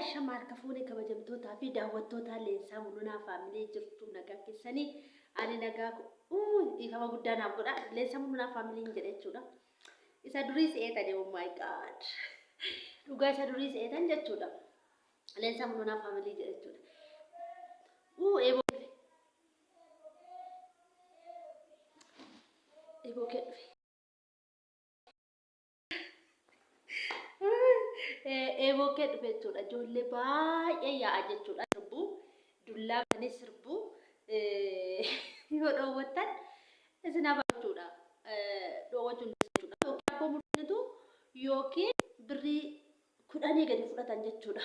Ashama harka fuune kabajamtootaa fi daawwattootaa Leensaa Mulunaa Faamilee jirtu nagaa keessanii ani nagaa dhiifama guddaa naaf godha Leensaa Mulunaa Faamiliin jedhe jechuudha. Isa durii se'eetani oh my god dhugaa isa durii se'eetan jechuudha. Leensaa Mulunaa Faamilii jedhe jechuudha. Uu eeboo dhufe. Eeboo kee dhufe. Eeboo kee dhufe jechuudha. Ijoollee baay'ee yaa'a jechuudha. Sirbuu dullaa bitanii sirbuu yoo dhoowwattan isin hafa jechuudha. Dhoowwachuu hin jechuudha. Yookiin abboo murteessitu yookiin birrii kudhanii gadi fudhatan jechuudha.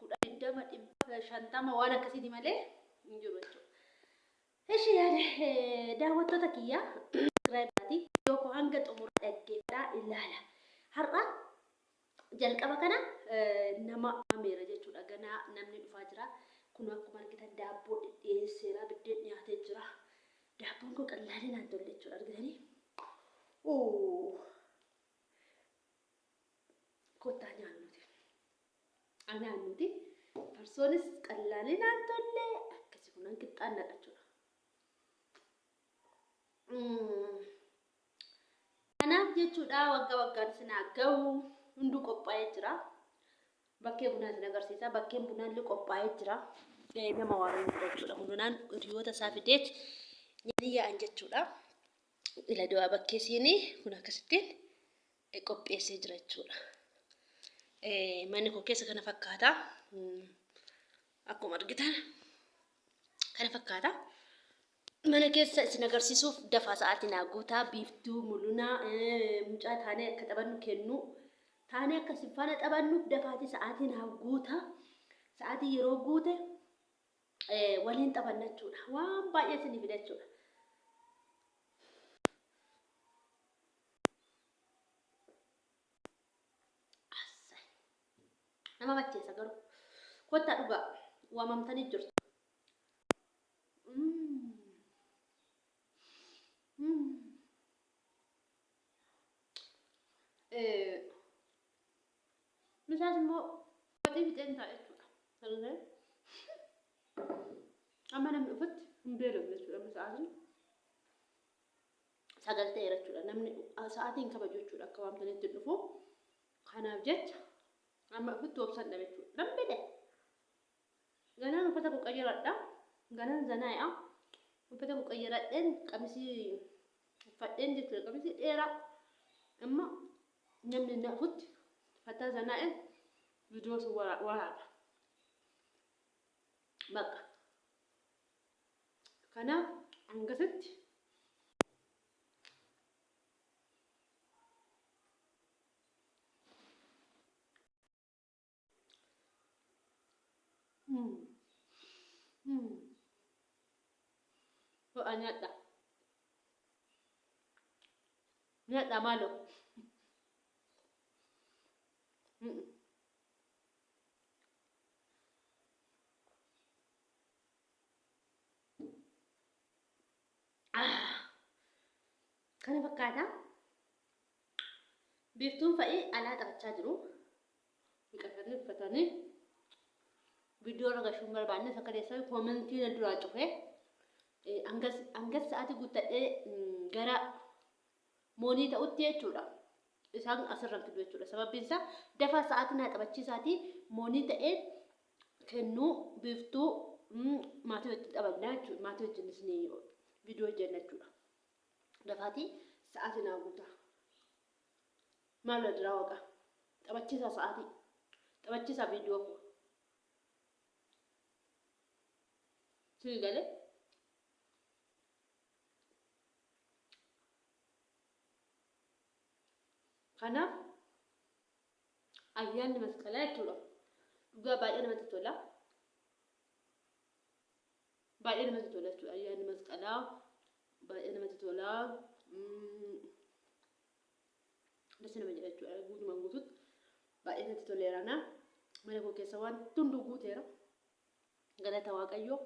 10, 20, 100, 50 waan akkasiiti malee hin jiru jechuudha. Eshi yaade daawwattoota kiyya subscribe taati video koo hanga xumura dhaggeeffadhaa ilaala. Har'a jalqaba kana nama ameera jechuudha. Ganaa namni dhufaa jira. Kun akkuma argitan daabboo dhiyeesseera. Biddeen dhiyaatee jira. Daabboon kun qallaalee naan tolle jechuudha argitanii. Kottaa nyaannuti. Nyaannuti. Farsoonis qallaalee naan tolle akkasi kunan qixxaan naqa jechuudha. Kanaaf jechuudha waggaa waggaan isin haa gahu hunduu qophaa'ee jira. Bakkee bunaa isin agarsiisa. Bakkeen bunaa illee qophaa'ee jira. Nama waamee jira jechuudha. Hundunaan hiriyoota isaa fideet nyaanii yaa'an jechuudha. Ila du'aa bakkee siinii kun akkasittiin qopheessee jira jechuudha. Manni koo keessa kana fakkaata. Akkuma argitan kana fakkaata. Mana keessa isin agarsiisuuf dafaa sa'aatii naa guutaa biiftuu mul'unaa mucaa taanee akka taphannu kennu taanee akka isin faana taphannuuf dafaatii sa'aatii naa guutaa sa'aatii yeroo guute waliin taphanna jechuudha. Waan baay'ee isinii fida jechuudha. Assay. Nama macheessa garuu. Kottaa dhugaa waamamtanii jirtu. Mm. Mm. Eh, Misaas immoo waxii fixeen ta'a jechuudha. Sagalee amma namni dhufutti hin beelofne jechuudha. Amma sa'aatiin sagal ta'eera jechuudha. Namni sa'aatiin kabaju jechuudha akka waamtanitti hin dhufu. Kanaaf jecha amma dhufutti obsan dhabe jechuudha. Nan fedhe. Ganaan uffata koo qayyaradha. Ganaan zanaa'a. Uffata koo qayyaradheen qamisii uffadheen jechuudha. Qamisii dheeraa. Amma namni na dhufutti fataa zanaa'e viidiyoo sun waraaba. Bakka. Kanaaf hangasitti Ho'a nyaadha. Nyaadha maaloo. Kana fakkaata. Biiftuun fa'i alaa taphachaa jiru. Dhiqatanii uffatanii viidiyoo irra gashuu hin barbaanne isa kaleessa koomentii na duraa cufee hangas hangas sa'aatii guuttadhee gara moonii ta'utti jechuudha. Isaan asirra fidu jechuudha. Sababbiin isaa dafaa sa'aatii naa taphachiisaatii moonii ta'ee kennuu biiftuu maatii wajjin taphannaa jechuudha. Maatii wajjin isin viidiyoo hojjenna jechuudha. Dafaatii sa'aatii naa guutaa. Maaloo adiraa waqaa. Taphachiisaa sa'aatii. Taphachiisaa viidiyoo koo. Sini galee. Kanaaf ayyaanni masqalaa jechuudha. Dhugaa baay'ee namatti tola. Baay'ee namatti tola jechuudha ayyaanni masqalaa. Baay'ee namatti tola. Das nama jedha jechuudha guutumaan guututti baay'ee natti toleera na mana koo keessa wanti hunduu guuteera galata waaqayyoo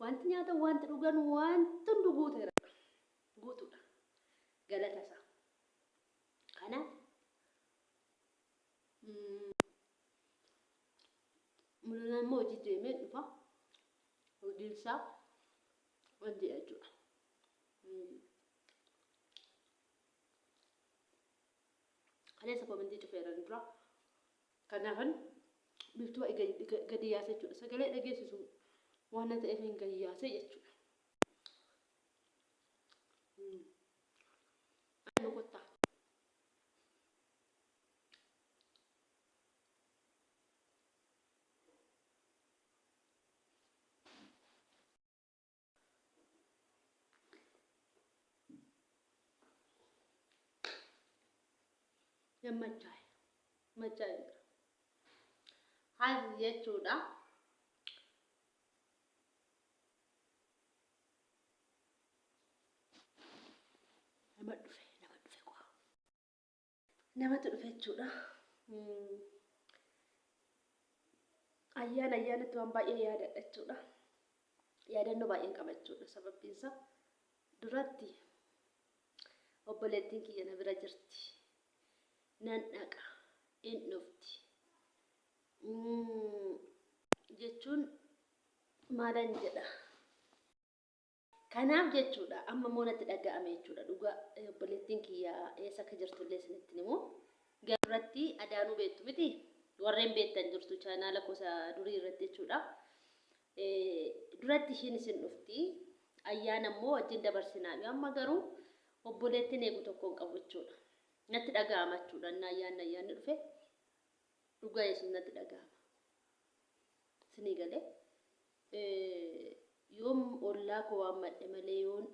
wanti nyaatan wanti dhugan wanti hunduu guuteera guutuudha galata isaa kanaaf hojii deemee dhufa. Hojiin isaa wanti jechuudha. Kaleessa komentii cufeera dura. Kanaafan biiftuu gadi yaase jechuudha. Sagalee dhageessisu waan na ta'eef hin gadi yaase jechuudha. Nu kottaa. Nan machaa'e. Machaa'e jira. Hazi jechuudha. Nama dhufe, nama dhufe qofa. Namatu dhufe jechuudha. Ayyaana ayyaanatti waan baay'ee yaadadha jechuudha. Yaadannoo baay'een qaba jechuudha. Sababbiin isaa duratti obboleettiin kiyya na bira jirti. Nan dhaqa. In dhufti. Jechuun maalan jedha. Kanaaf jechuudha amma immoo natti dhaga'ame jechuudha dhugaa obboleettiin kiyya eessa akka jirtu illee isinitti himu. Duratti adaanuu beektu miti warreen beektan jirtu chaanaala gosa durii irratti jechuudha. Duratti ishiin isin dhufti ayyaana immoo wajjin dabarsinaa amma garuu obboleettiin eegu tokko hin qabu jechuudha. Natti dhaga'ama jechuudha inni ayyaanni ayyaanni dhufe dhugaa yesuus natti dhaga'ama. Isinii galee. Yoon ollaa koo waammadhe malee yoon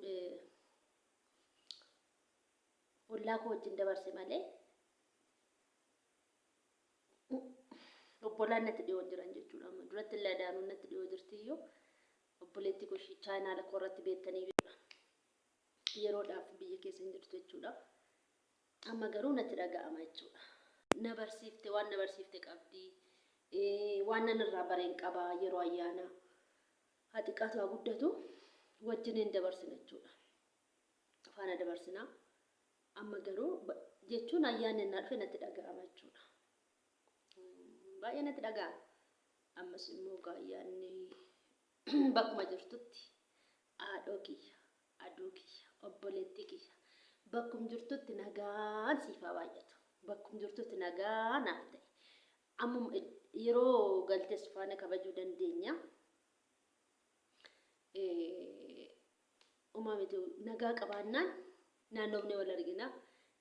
ollaa koo wajjin dabarse malee obbolaan natti dhiyoo jiran jechuudha. Amma duratti illee adaanuun natti dhiyoo jirti iyyuu obboleettii koo ishii chaayinaala koo irratti beektanii jechuudha. Yeroodhaaf biyya keessa hin jirtu jechuudha. Amma garuu natti dhaga'ama jechuudha. Na barsiifte waan na barsiifte qabdi. Waan nan irraa bareen qaba yeroo ayyaanaa. Haa xiqqaatu haa guddatu wajjiniin dabarsina jechuudha. Faana dabarsina. Amma garuu jechuun ayyaanni innaa dhufe natti dhaga'ama jechuudha. Baay'ee natti dhaga'ama. Ammas immoo egaa ayyaanni bakkuma jirtutti haadhoo kiyya, aduu kiyya, obboleettii kiyya bakkum jirtutti nagaan siif haa baay'atu. Bakkum jirtutti nagaa naaf ta'e. Ammuma yeroo galtes faana kabajuu dandeenya. Umaa miti nagaa qabaannaan naannoofnee wal argina.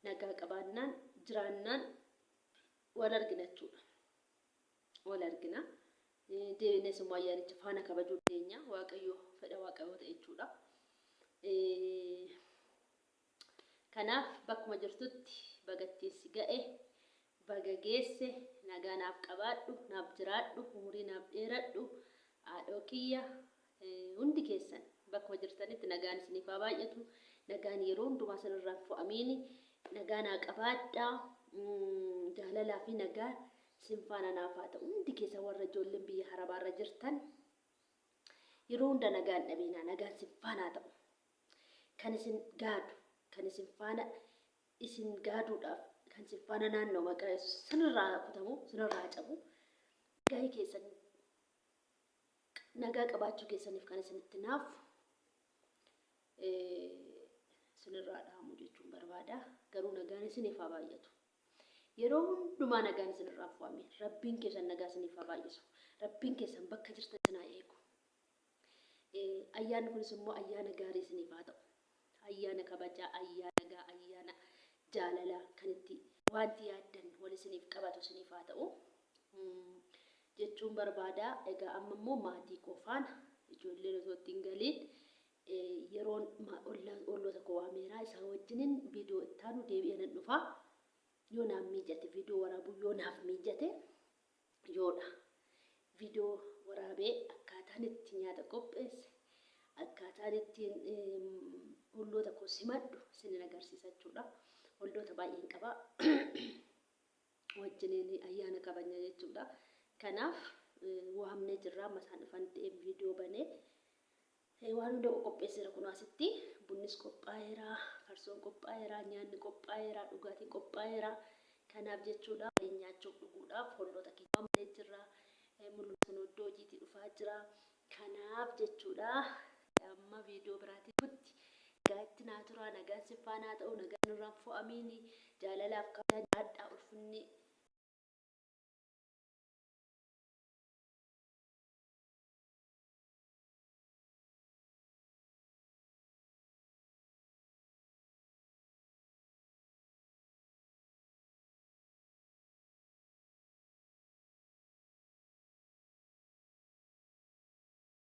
Nagaa qabaannaan jiraannaan wal argina jechuudha. Wal argina. Deebinees immoo ayyaanicha faana kabajuu dandeenya. Waaqayyo fedha waaqayyoo ta'e jechuudha. Kanaaf bakkuma jirtutti bagattiin si ga'e baga geesse nagaa naaf qabaadhu naaf jiraadhu umurii naaf dheeradhu haadhoo kiyya hundi keessan bakkuma jirtanitti nagaan isiniif haa baay'atu nagaan yeroo hundumaa isinirraa hin fo'amiini nagaa naa qabaadhaa jaalalaa fi nagaa isin faana naaf haa ta'u hundi keessan warra ijoolleen biyya harabaarra jirtan yeroo hunda nagaan dhabiinaa nagaan isin faana haa ta'u kan isin gaadu kan isin faana isin gaaduudhaaf kan isin faana naannoo maqaa Yesuus sinirraa haa kutamu sinirraa haa cabu gahee keessan nagaa qabaachuu keessaniif kan isinitti naafu sinirraa dhaamu jechuun barbaada garuu nagaan isiniif haa baay'atu yeroo hundumaa nagaan isinirraa fu'ame rabbiin keessan nagaa isiniif haa baay'isu rabbiin keessan bakka jirtan isin haa eegu Ayyaanni kunis immoo ayyaana gaarii isiniif haa ta'u. Ayyaana kabajaa, ayyaana nagaa, ayyaana jaalalaa kan itti wanti yaaddan wal isiniif qabatu isiniif haa ta'u jechuun barbaada. Egaa amma immoo maatii koo faana ijoolleen osoo itti hin galiin yeroon olloota koo waameeraa isaan wajjinin viidiyoo itti aanu deebi'ee nan dhufa. Yoo naaf mijate viidiyoo waraabuu yoo naaf mijate yoodha. Viidiyoo waraabee akkaataan itti nyaata qopheesse, akkaataan ittiin olloota koo simadhu isinin agarsiisa jechuudha. Olloota baay'een qaba. Wajjiniin ayyaana kabajna jechuudha. Kanaaf waamnee jirra amma isaan dhufan ta'ee viidiyoo banee waan hunda qopheesseera kun asitti bunnis qophaa'eera, farsoon qophaa'eera, nyaanni qophaa'eera, dhugaatiin qophaa'eera. Kanaaf jechuudha waliin nyaachuuf dhuguudhaaf holloota keenya waamnee jirra. Mul'uun sun iddoo hojiitii dhufaa jira. Kanaaf jechuudha amma viidiyoo biraatiin kutti nagaa itti naa turaa, nagaan sin faanaa ta'u, nagaan nurraan fo'amiini, jaalalaaf kabajaa jiraadhaa, ulfinni